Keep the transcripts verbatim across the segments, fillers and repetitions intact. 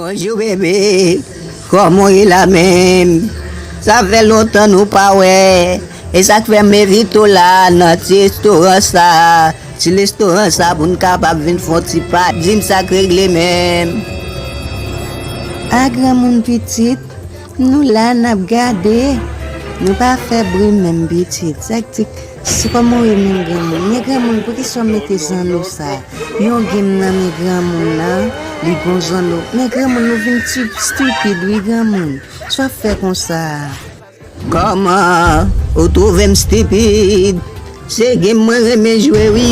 Bonjou bebe, kòman w ye la menm? Sa fè lontan nou pa wè. E sa k fè m envite w la nan ti restoran sa. Ti restoran sa pou n kapab vin fè yon ti pati. Di m sa k regle menm. A granmoun pitit, nou la n ap gade. Nou pa fè bri menm pitit. Sa k di, si kòman w ye menm granmoun? Men granmoun, poukisa w mete zanno sa? Yon grenn nan men granmoun nan, li gon zanno. Men granmoun, nou vin ti stipid wi granmoun. Sa w ap fè konsa a? Kòman? Ou twouve m stipid? Se game mwen renmen jwe wi.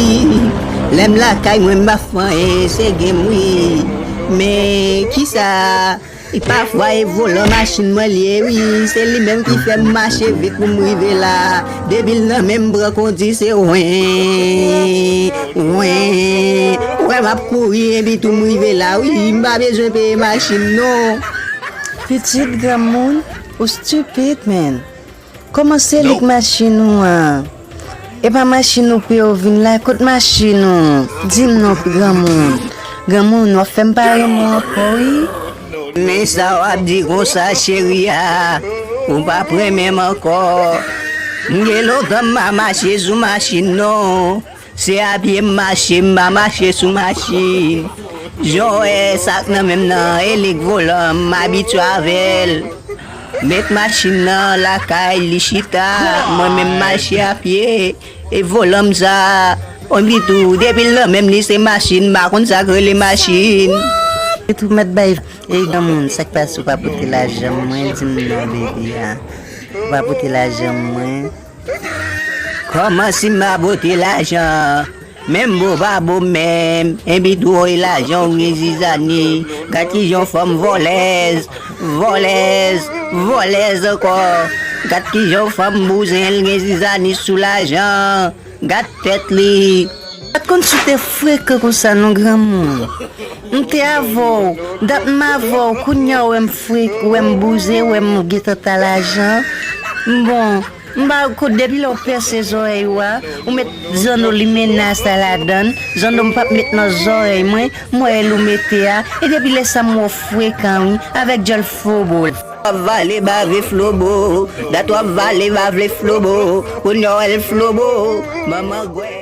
Lè m lakay mwen m pa fè anyen, se game wi. Men kisa? E pafwa e volan machin mwen li ye wi. Se li menm ki fè m mache vit pou m rive la. Depi l nan men m pran kondi se wen, wen. Ou wè m ap kouri epi tou m rive la wi. M pa bezwen peye machin non. Pitit granmoun, ou stipid menm. Kòman se li k machin ou an? E pa machin ou pou yo vin la, kot machin ou? Di m non granmoun. Granmoun, w ap fè m pa renmen w ankò wi. Men sa w ap di konsa cheri a, ou p ap renmen m ankò. M gen lontan m pa mache sou machin non. Se a pye m mache, m pa mache sou machin. Jan w wè sa k nan men m nan, e li k volan, m abitye avè l. Met machin nan lakay, li chita, mwen menm mache a pye. E volan m sa, on bitou, depi l nan men m li se machin, m pa konn sa k rele machin. E tou mèt bay, e granmoun, sa k pase ou pa pote lajan mwen, di m non bebe a. Ou pa pote lajan mwen. Kòman si m pa pote lajan? Menm bo pa bo menm, enpi tou woy lajan ou gen zizani. Gad kijan fanm vòlèz, vòlèz, vòlèz ankò. Gad kijan fanm bouzen l gen zizani sou lajan. Gad tèt li. Pa t konn si w te frekan konsa non granmoun. M te avè w, dat m avè w, kounye a w wè m frek, w wè m bouze, w wè m gentan ta lajan. Bon, m ba w kout depi lè w pèse zòrèy ou a, ou met zanno limena sa ladann, zanno m p ap met nan zòrèy mwen, m wè l ou mete a, e depi lè sa m wè w frekan wi, avèk djòl fobo. W ap vale bave flobo, dat w ap vale bave flobo, kounye a w wè l flobo, manman gwè.